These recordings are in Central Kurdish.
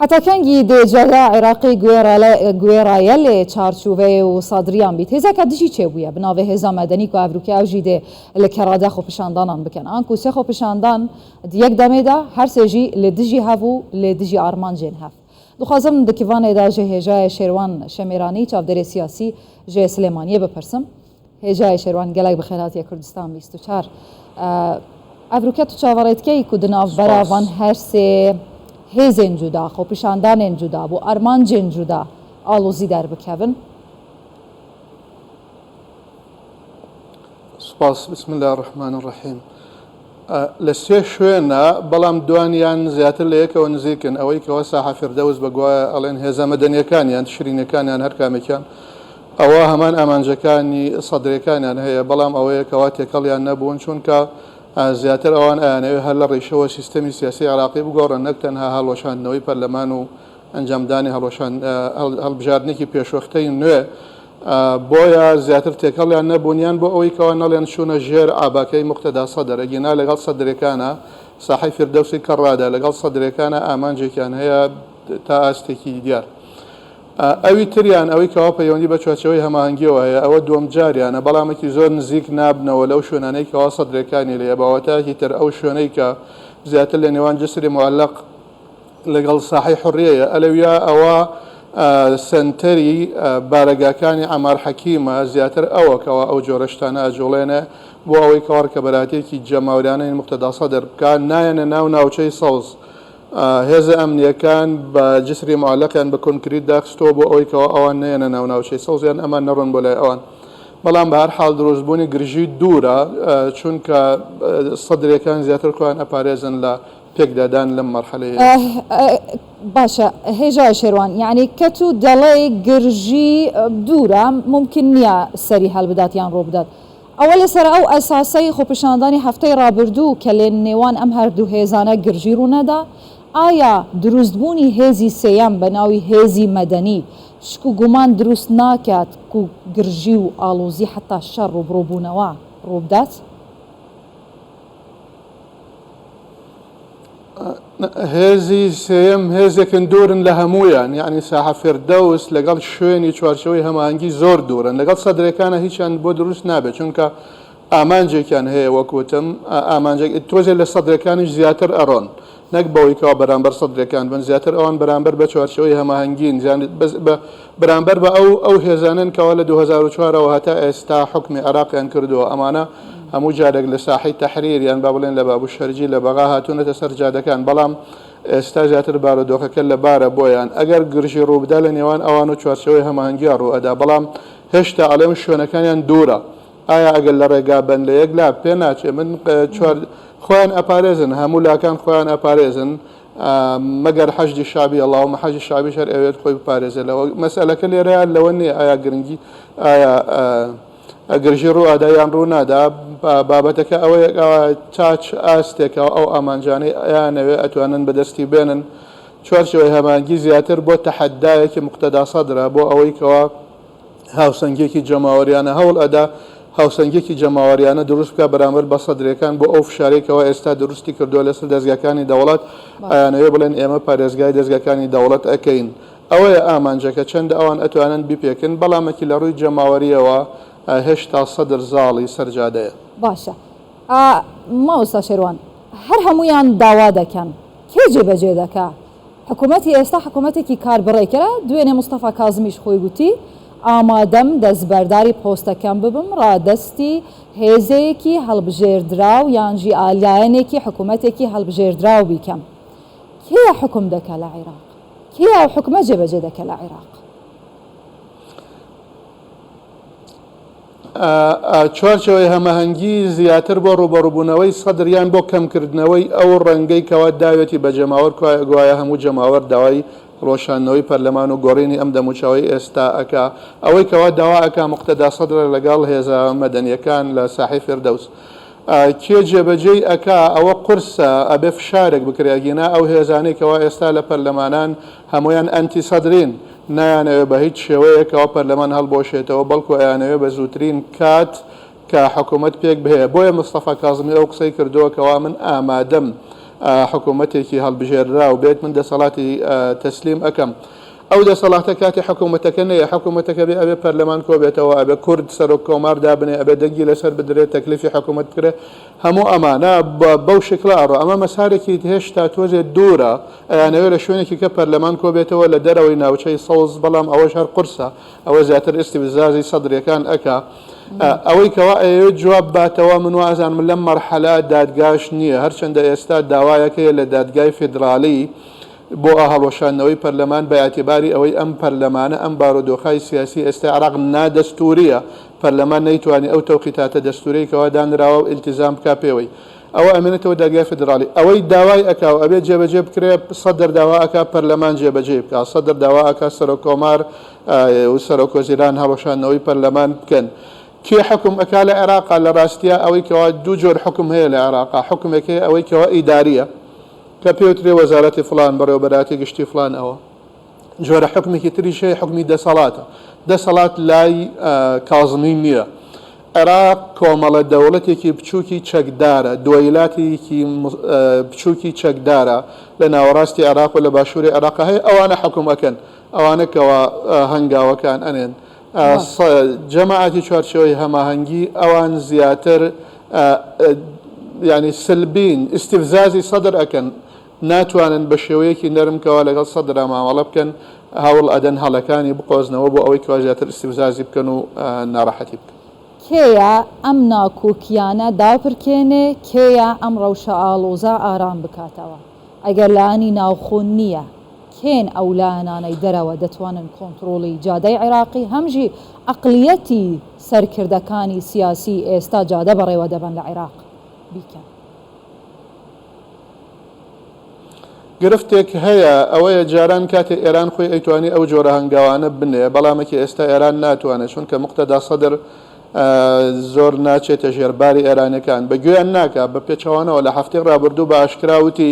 حتا کەنگی دێ جەرا عێراقی گوێڕایەلێ چارچووڤێ و سادریان بیت هێزەکە دژی چێ بوویە بناوێ هێزا مەدەنی کو ئەڤروکێ ئەو ژی دێ لە کەرادە خۆپیشاندانان بکەن ئانکو سێ خۆپیشاندان د یەک دەمێدا هەر سێ ژی لە دژی هەڤ و لە دژی ئارمانجێن هەڤ. دخوازم د کیڤانێدا ژێ هێژایێ شێروان شەمێرانی چاودێرێ سیاسی ژێ سلێمانیێ بپرسم. هێژایێ شێروان گەلەک بخێر هاتیە کوردستان 24. ئەڤروکە تو چاوەڕێ دکەی کو د ناڤبەرا سپاس. ڤان هەر سێ هێزێن جودا، خۆپیشاندانێن جودا بۆ ئارمانجێن جودا ئاڵۆزی دەربکەڤن؟ سپاس. بسم اللە الرحمن الرحیم. لە سێ شوێنە بەڵام دوانیان زیاتر لە یەکەوە نزیکن ئەوەی کەوا ساحە فردەوس بە گوایە ئەڵێن هێزە مەدەنیەکانیان تشرینەکانیان هەر کامێکیان ئەوە هەمان ئامانجەکانی سەدرەکانیان هەیە بەڵام ئەوەیە کەوا تێکەڵیان نەبوون چونکە زیاتر ئەوان ئەیانەوێ هەر لە ڕیشەوە سیستەمی سیاسی عێراقی بگۆڕن نەک تەنها هەڵوەشاندنەوەی پەرلەمان و ئەنجامدانی هەڵبژاردنێکی پێشوەختەی نوێ، بۆیە زیاتر تێکەڵیان نەبوون، یان بۆ ئەوەی کەوا نەڵێن چوونە ژێر عاباکەی موقتەدا سەدر، ئەگینا لەگەڵ سەدرێکانا ساحەی فیردەوسی کەڕادە، لەگەڵ سەدرێکانا ئامانجێکیان هەیە تا ئاستێکی دیار. ئەوی تریان ئەوەی کەوا پەیوەندی بە چوارچێوەی هەماهەنگیەوە هەیە، ئەوە دووەم جاریانە، بەڵامێکی زۆر نزیک نابنەوە لەو شوێنانەی کەوا سەدرێکانی لێیە، بە واتایەکی تر ئەو شوێنەی کە زیاتر لە نێوان جسری موعەلەق، لەگەڵ ساحەی حوڕیەیە ئەلەویا ئەوە سەنتەری بارەگاکانی عەمار حەکیمە زیاتر ئەوە کەوا ئەو جۆرە شتانە ئەجوڵێنێ بۆ ئەوەی کەوا ڕکەبەراتیەکی جەماوریانەی موقتەدا سەدر بکا نایەنە ناو ناوچەی سەوز هێزە ئەمنیەکان بە جسری موعەلەقیان بە کۆنکریت داخستووە بۆ ئەوەی کەوا ئەوان نەیەنە ناو ناوچەی سەوز یان ئەمان نەڕۆن بۆ لای ئەوان بەڵام بە هەر حاڵ دروستبوونی گرژی دوورە چونکە سەدرەکان زیاتر خۆیان ئەپارێزن لە پێکدادان لەم مەرحەلەیەی. باشە هێژا شێروان یەعنی کە تو دەڵێی گرژی دوورە مومکین نیە سەری هەلبدات یان ڕووبدات ئەوە لەسەر ئەو ئەساسەی خۆپیشاندانی هەفتەی ڕابردوو کە لە نێوان ئەم هەردوو هێزانە گرژی ڕوونەدا ئایا دروستبوونی هێزی سێیەم بە ناوی هێزی مەدەنی شک و گومان دروست ناکات کو گرژی و ئاڵۆزی حەتا شەڕ ڕووبڕووبوونەوە ڕووبدات؟ هێزی سێیەم هێزێکن دوورن لە هەموویان یعنی ساحە فردەوس لەگەڵ شوێنی چوارچەوەی هەماهەنگی زۆر دوورن لەگەڵ سەدرەکانە هیچیان بۆ دروست نابێت چونکە ئامانجێکیان هەیە وەک وتم ئامانجێک تۆزێ لە سەدرەکانیش زیاتر ئەڕۆن نەک بەوەی کەوا بەرامبەر سەدرەکان بن زیاتر ئەوان بەرامبەر بە چوارچەوەی هەماهەنگین بەرامبەر بە ئەو ئەو هێزانەن کەوا لە 2004ەوە هەتا ئێستا حکومی عێراقیان کردووە ئەمانە هەموو جارێک لە ساحەی تەحریر یان با بڵێن لە باب الشەرجی لە بەغا هاتوونەتە سەر جادەکان، بەڵام ئێستا زیاتر بارودۆخەکە لەبارە بۆیان، ئەگەر گرژی ڕووبدا لە نێوان ئەوان و چوارچێوەی هەماهەنگیا ڕووئەدا، بەڵام هێشتا ئەڵێم شوێنەکانیان دوورە، ئایا ئەگەر لە ڕێگا بن لە یەک لا پێناچێ من چوار خۆیان ئەپارێزن هەموو لاکان خۆیان ئەپارێزن مەگەر حەشدی شەعبی اللهم حەشدی شەعبیش هەر ئەوێت خۆی بپارێزێ لەوە مەسئەلەکە لێرەیە لەوە نییە ئایا گرنگی ئایا گرژی ڕوو ئەدا یان ڕوو نادا، بابەتەکە ئەوەیە تا چ ئاستێک ئەو ئامانجانەی ئەیانەوێ ئەتوانن بەدەستی بێنن. چوارچێوەی هەماهەنگی زیاتر بۆ تەحەدایەکی موقتەدا سەدرە بۆ ئەوەی کەوا هاوسەنگیەکی جەماوەریانە هەوڵ ئەدا هاوسەنگیەکی جەماوەریانە دروست بکا بەرامبەر بە سەدرەکان بۆ ئەو فشارەی کەوا ئێستا دروستی کردووە لەسەر دەزگاکانی دەوڵەت ئەیانەوێ بڵێن ئێمە پارێزگای دەزگاکانی دەوڵەت ئەکەین. ئەوەیە ئامانجەکە چەندە ئەوان ئەتوانن بیپێکن، بەڵامەکی لە ڕووی جەماوەرییەوە هێشتا سەدر زاڵی سەر جادەیە. باشە مامۆستا شێروان هەر هەموویان داوا دەکەن کێ جێبەجێ دەکا؟ حکومەتی ئێستا حکومەتێکی کاربڕێکەرە دوێنێ مستەفا کازمیش خۆی گوتی ئامادەم دەستبەرداری پۆستەکەم ببم ڕادەستی هێزێکی هەڵبژێردراو یانژی لایەنێکی حکومەتێکی هەڵبژێردراو بیکەم کێ حوکم دەکا لە عیراق؟ کێ ئەو حوکمە جێبەجێ دەکا لە عێراق؟ چوارچێوەی هەماهەنگی زیاتر بۆ ڕووبەڕووبوونەوەی سەدر یان بۆ کەمکردنەوەی ئەو ڕەنگەی کەوا داوێتی بە جەماوەر گوایە هەموو جەماوەر داوای هەڵوەشاندنەوەی پەرلەمان و گۆڕینی ئەم دەموچاوەی ئێستا ئەکا ئەوەی کەوا داوا ئەکا موقتەدا سەدرە لەگەڵ هێزە مەدەنیەکان لە ساحەی فیردەوس کێ جێبەجێی ئەکا ئەوە قورسە ئەبێ فشارێک بکرێ ئەگینا ئەو هێزانەی کەوا ئێستا لە پەرلەمانان هەموویان ئەنتی سەدرین نایانەوێ بە هیچ شێوەیەک کەوا پەرلەمان هەڵبوەشێتەوە بەڵکو ئەیانەوێ بە زووترین کات کە حکومەت پێک بهێ بۆیە مستەفا کازمی ئەو قسەی کردووە کەوا من ئامادەم. حکوومەتێکی هەڵبژێرراو بێت من دەسەڵاتی تەسلیم ئەکەم. ئەو دەسەڵاتە کاتی حکوومەتەکە نەیە، حکوومەتەکە بێ ئەبێ پەرلەمان کۆ بێتەوە، ئەبێ کورد سەرۆک کۆمار دابنێ، ئەبێ دەنگی لەسەر بدرێت، تەکلیفی حکوومەت بکرێ، هەموو ئەمانە بەو شکڵە ئەڕۆ. ئەمە مەسارێکی هێشتا تۆزێ دوورە، ئەیانەوێ لە شوێنێکی کە پەرلەمان کۆ بێتەوە لە دەرەوەی ناوچەی سەوز، بەڵام ئەوەش هەر قورسە، ئەوە زیاتر ئیستیفزازی سەدریەکان ئەکا. ئەوەی کەوا ئەیەوێت جواب باتەوە من وازانم لەم مەرحەلە دادگاش نییە، هەرچەندە ئێستا داوایەک هەیە لە دادگای فیدراڵی بۆ هەڵوەشاندنەوەی پەرلەمان بە ئیعتیباری ئەوەی ئەم پەرلەمانە ئەم بارودۆخای سیاسی ئێستای عێراق نادەستوریە، پەرلەمان نەیتوانی ئەو تەوقیتاتە دەستوریەی کەوا دانراوە ئیلتیزام بکا پێوەی. ئەوە ئەمێنێتەوە دادگای فیدراڵی. ئەوەی داوای ئەکا و ئەبێ جێبەجێ بکرێ سەدر داوا ئەکا پەرلەمان جێبەجێی بکا، سەدر داوا ئەکا سەرۆک کۆمار و سەرۆک وەزیران هەڵوەشاندنەوەی پەرلەمان بکەن. کێ حوکم ئەکا لە عێراقا؟ لە ڕاستیا ئەوەی کەوا دوو جۆر حوکم هەیە لە عێراقا، حوکمێک هەیە ئەوەی کەوا ئیداریە کە پێوترێ وەزارەتی فڵان، بەڕێوەبەرایەتی گشتی فڵان ئەوە. جۆرە حوکمێکی تریش هەیە حوکمی دەسەڵاتە. دەسەڵات لای کازمی نییە. عێراق کۆمەڵە دەوڵەتێکی بچووکی چەکدارە، دوەیلاتێکی بچووکی چەکدارە لە ناوەڕاستی عێراق و لە باشووری عێراق هەیە، ئەوانە حوکم ئەکەن، ئەوانە کەوا هەنگاوەکان ئەنێن. جەماعەتی چوارچێوەی هەماهەنگی ئەوان زیاتر یانی سلبین، ئیستفزازی سەدر ئەکەن، ناتوانن بە شێوەیەکی نەرم کەوا لەگەڵ سەدرا مامەڵە بکەن، هەوڵ ئەدەن هەڵەکانی بقۆزنەوە بۆ ئەوەی کەوا زیاتر ئیستفزازی بکەن و ناڕەحەتی بکەن. کێیە ئەم ناکۆکیانە داپرکێنێ، کێیە ئەم ڕەوشە ئاڵۆزە ئارام بکاتەوە؟ ئەگەر لایەنی ناوخۆ نییە، کێن ئەو لایەنانەی دەرەوە دەتوانن کۆنتڕۆڵی جادەی عێراقی هەمژی عەقڵیەتی سەرکردەکانی سیاسی ئێستا جادە بەڕێوە دەبەن لە عێراق بیکەن؟ گرفتێک هەیە ئەوەیە جاران کاتێ ئێران خۆی ئەیتوانی ئەو جۆرە هەنگاوانە بنێ بەڵامەکی ئێستا ئێران ناتوانێت چونکە مقتەدا سەدر زۆر ناچێتە ژێر باری ئێرانەکان بە گوێیان ناکا بە پێچەوانەوە لە هەفتەی ڕابردوو بە ئاشکرا وتی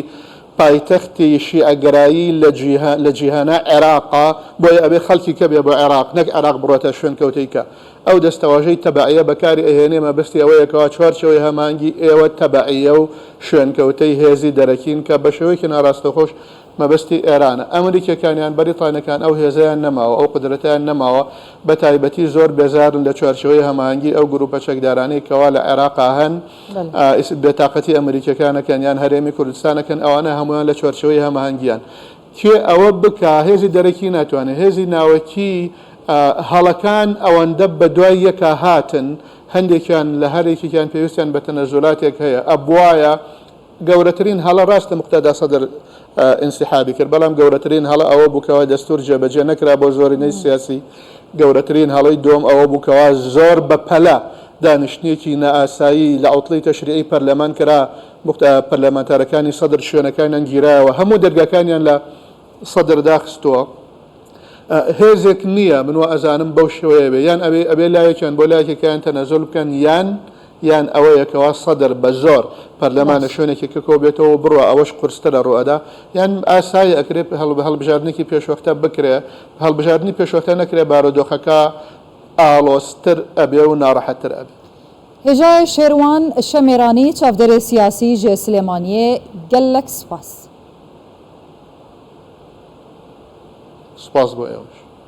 پایتەختی شیعەگەرایی لە جیهان لە جیهانا عێراقە بۆیە ئەبێ خەڵکی کە بێ بۆ عێراق نەک عێراق بڕۆتە شوێنکەوتەی کە ئەو دەستەواژەی تەبەعیە بەکاری ئەهێنێ مەبەستی ئەوەیە کەوا چوارچێوەی هەماهەنگی ئێوە تەبەعیە و شوێنکەوتەی هێزی دەرەکین کە بەشێوەیەکی ناڕاستەوخۆش مەبەستی ئێرانە. ئەمریکیەکان یان بەریتانیەکان ئەو هێزەیان نەماوە، ئەو قودرەتەیان نەماوە، بەتایبەتی زۆر بێزارن لە چوارچێوەی هەماهەنگی ئەو گروپە چەکدارانەی کەوا لە عێراقا هەن، بێتاقەتی ئەمریکیەکان ئەکەن یان هەرێمی کوردستان ئەکەن، ئەوانە هەموویان لە چوارچێوەی هەماهەنگیان. کێ ئەوە بکا هێزی دەرەکی ناتوانێ، هێزی ناوەکی هەڵەکان ئەوەندە بەدوای یەکا هاتن، هەندێکیان لە هەر یەکێکیان پێویستیان بە تەنەزولاتێک هەیە، ئەبوایە گەورەترین هەڵە ڕاستە موقتەدا سەدر ئینسیحابی کرد، بەڵام گەورەترین هەڵە ئەوە بوو کەوا دەستور جێبەجێ نەکرا بۆ زۆرینەی سیاسی، گەورەترین هەڵەی دووەم ئەوە بوو کەوا زۆر بەپەلە دانیشتنێکی نائاسایی لە عوتڵەی تەشریعی پەرلەمان کرا، پەرلەمانتارەکانی سەدر شوێنەکانیان گیرایەوە، هەموو دەرگاکانیان لە سەدر داخستووە، هێزێک نییە من وا ئەزانم بەو شێوەیە بێ، یان ئەبێ ئەبێ لایەکیان بۆ لایەکێکیان تەنەزول بکەن یان یان ئەوەیە کەوا سەدر بە زۆر پەرلەمان لە شوێنێکی کە کۆ بێتەوە و بڕوا ئەوەش قورسترە ڕوو ئەدا، یان ئاسایی ئەکرێ هەڵبژاردنێکی پێشوەختە بکرێ، هەڵبژاردنی پێشوەختە نەکرێ بارودۆخەکە ئاڵۆزتر ئەبێ و ناڕەحەتتر ئەبێ. هێژای شێروان شەمێرانی چاڤدێرێ سیاسی ژێ سلێمانیێ گەلەک سپاس. سپاس بۆ ئێوەش.